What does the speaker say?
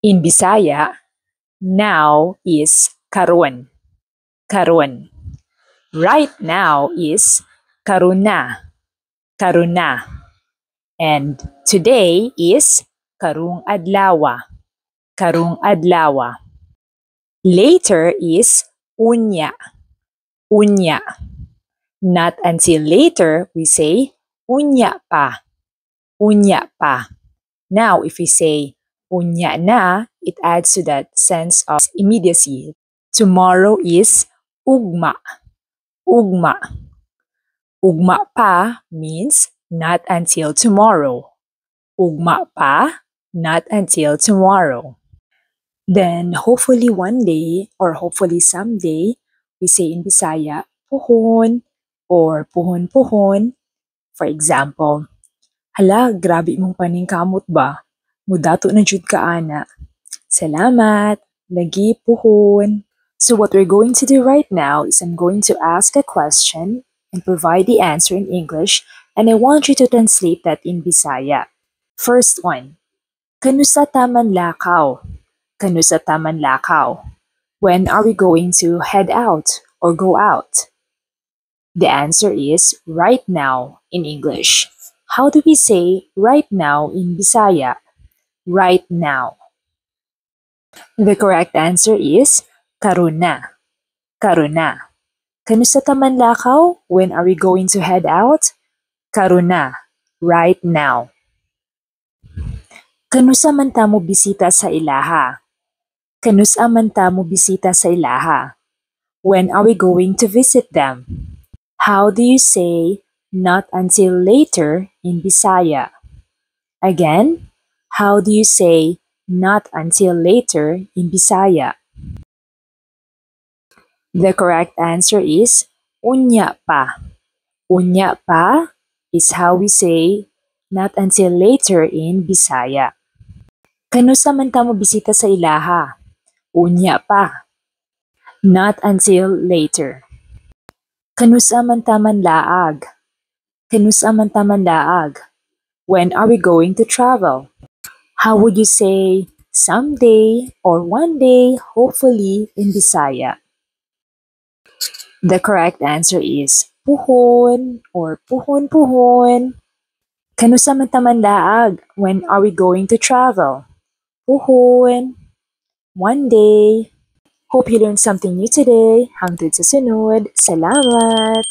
In Bisaya, now is karon. Karon. Right now is karon na. Karon na. And today is karong adlawa. Karong adlawa. Later is unya. Unya. Not until later, we say unya pa. Unya pa. Now, if we say unya na, it adds to that sense of immediacy. Tomorrow is ugma. Ugma. Ugma pa means not until tomorrow. Ugma pa, not until tomorrow. Then hopefully one day or hopefully someday, we say in Bisaya, puhon or puhon puhon. For example, "Hala, grabe imong paningkamot ba? Mudato na jud ka ana. Salamat, lagi puhon." So what we're going to do right now is I'm going to ask a question and provide the answer in English, and I want you to translate that in Bisaya. First one, kanusa ta manlakaw? Kanusa ta manlakaw? When are we going to head out or go out? The answer is "right now" in English. How do we say "right now" in Bisaya? Right now. The correct answer is karon na. Karon na. Kanusa ta manlakaw? When are we going to head out? Karon na. Right now. Kanusa man ta mo bisita sa ilaha? Kanusa man ta mo bisita sa ilaha? When are we going to visit them? How do you say "not until later" in Bisaya? Again, how do you say "not until later" in Bisaya? The correct answer is unya pa. Unya pa is how we say "not until later" in Bisaya. Kanusa man ta mo bisita sa ilaha? Unya pa. Not until later. Kanusa man ta manlaag? Kanusa man ta manlaag? When are we going to travel? How would you say "someday" or "one day, hopefully" in Bisaya? The correct answer is puhon or puhon puhon. Kanusa man ta manlaag? When are we going to travel? Puhon. One day. Hope you learned something new today. Hangtod sa sunod. Salamat!